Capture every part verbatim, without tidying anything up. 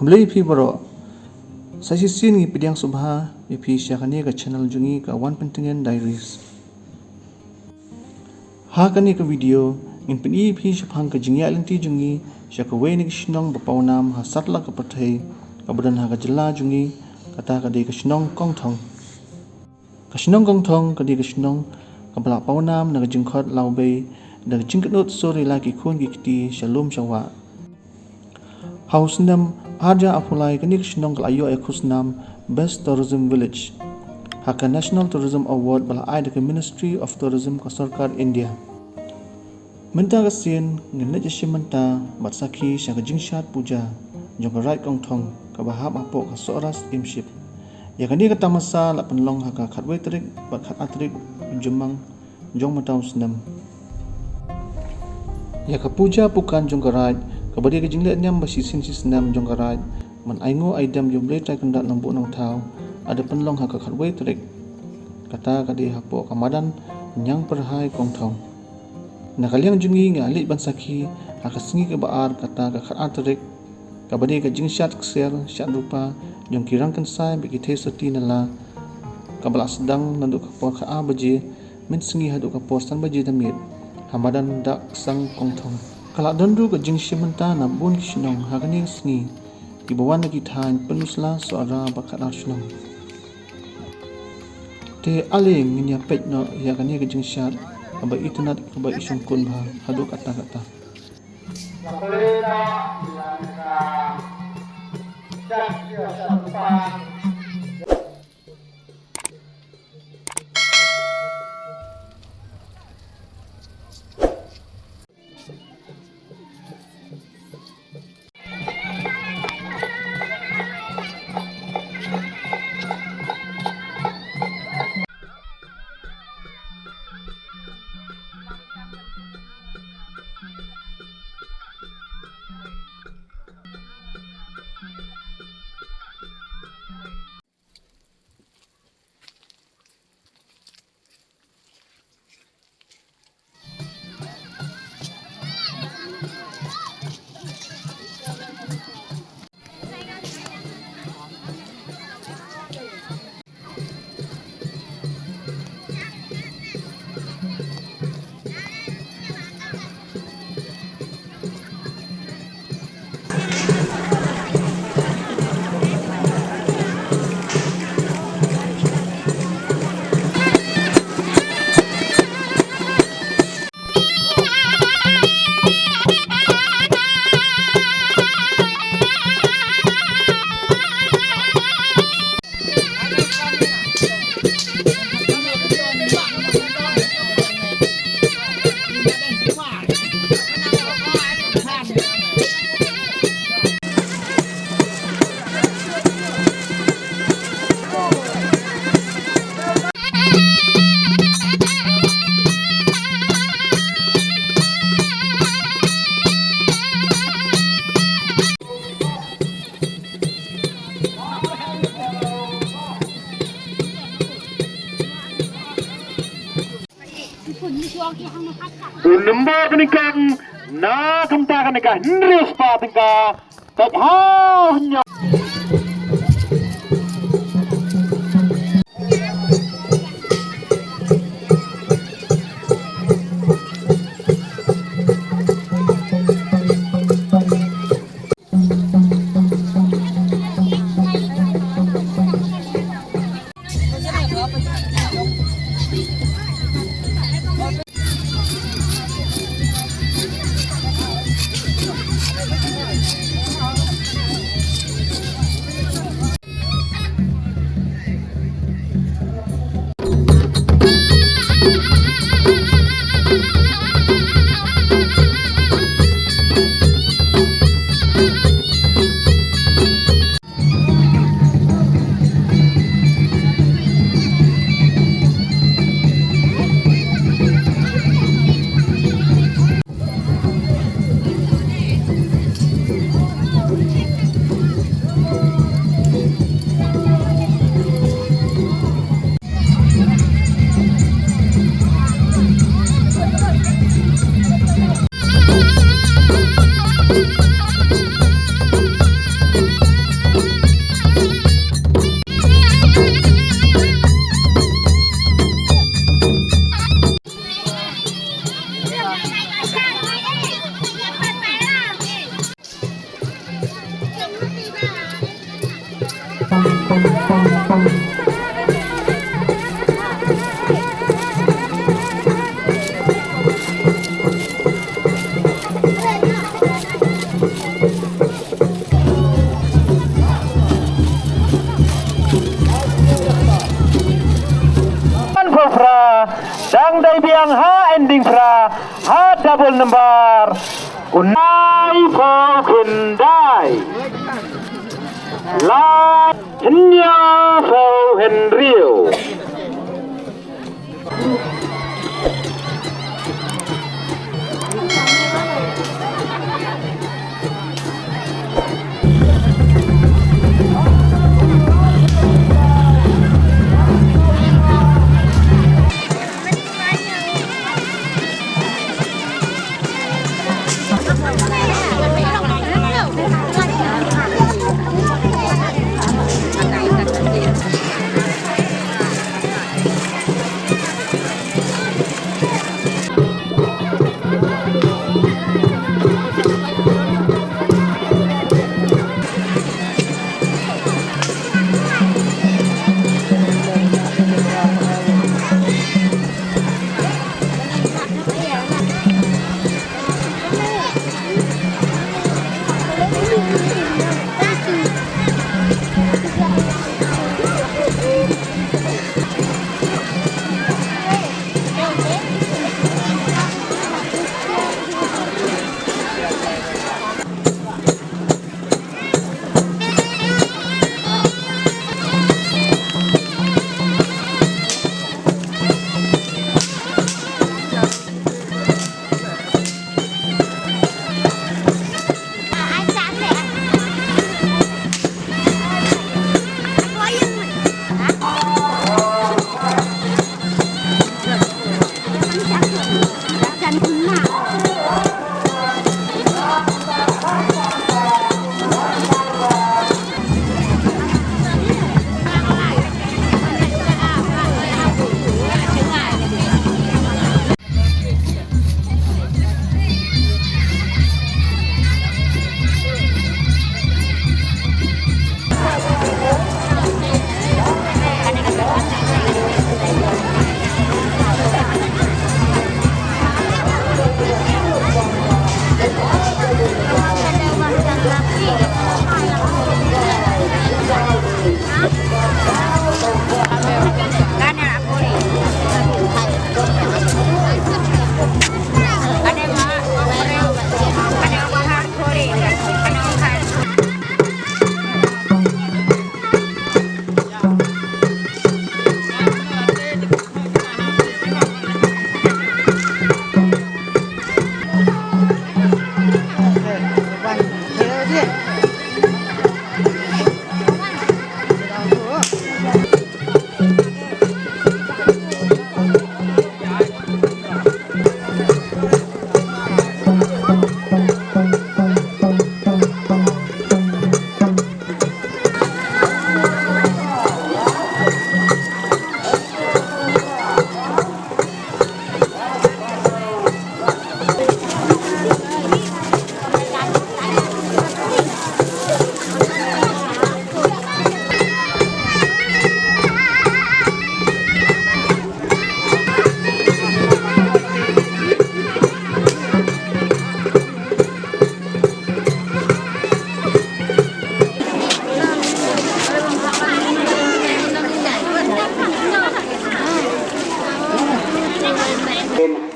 Khublei phi baroh. Sa shisien ngi pdiang sngewbha ïa phi sha kane ka channel jong ngi ka One Pentingen Diaries. Ha kane ka video ngin pyni ïa phi shaphang ka jingïaid lynti jong ngi sha kawei na ki shnong ba pawnam ha satlak ka pyrthei kaba don ha ka jylla jong ngi, kata ka dei ka shnong Kongthong. Ka shnong Kongthong ka dei ka shnong kaba la pawnam na ka jingkhot lawbei da ka jingkynnoh sur ïa la ki khun ki kti sha lum sha wah. Ha u snem arhajar arphew lai kane ka shnong ka la ïoh ïa ka khusnam Best Tourism Village ha ka National Tourism Award ba la ai da ka Ministry of Tourism ka Sorkar India. Mynta ka sien ngin leit ïashim bynta bad sakhi sha ka jingshad puja jong ka Raid Kongthong kaba hap hapoh ka Sohra Steamship. Ïa kane ka tamasa la pynlong ha ka khatwei tarik bad khatar tarik u Jymmang jong mynta u snem. Ïa ka puja pukan jong ka Raid kaba dei ka jingleh niam ba shisien shisnem jong ka Raid ban ainguh aidem ïa u Blei Trai Kynrad Nongbuh Nongthaw la pynlong ha ka khatwei tarik, kata ka dei hapoh ka madan Ñiangpyrhai Kongthong. Na ka liang jong ngi nga leit ban sakhi ha ka sngi kaba ar, kata ka khatar tarik, kaba dei ka jingshad ksiar shad rupa jong ki rangkynsai bad ki theisotti na la, kaba la sdang naduh ka por khatar baje mynsngi haduh ka por san baje da miet ha madan Dak Ksang Kongthong. Ka la don ruh ka jingshim bynta na bun ki shnong ha kane ka sngi kiba wan na ki thaiñ Pynursla, Sohra bad khatar shnong. Te ale ngin ïa peit noh ïa kane ka jingshad kaba itynnad kaba ishongkun bha haduh katta katta. U nombor ka nyngkong na ka bynta kane ka hynriew spah tyngka. Peit ha u hynñiew. Phew phra, dang dei biang ha ending phra, ha double number. U nai phew khyndai. Lai hynñiew phew hynriew.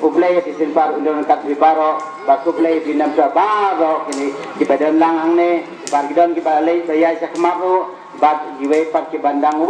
U Blei ïa phi sngewbha, u nongkat phi baroh, ba U Blei phi nang baroh kine kiba don lang hangne, ba ki don kiba leit ba ïaid sha khmat ruh, bad kiwei pat kiba dang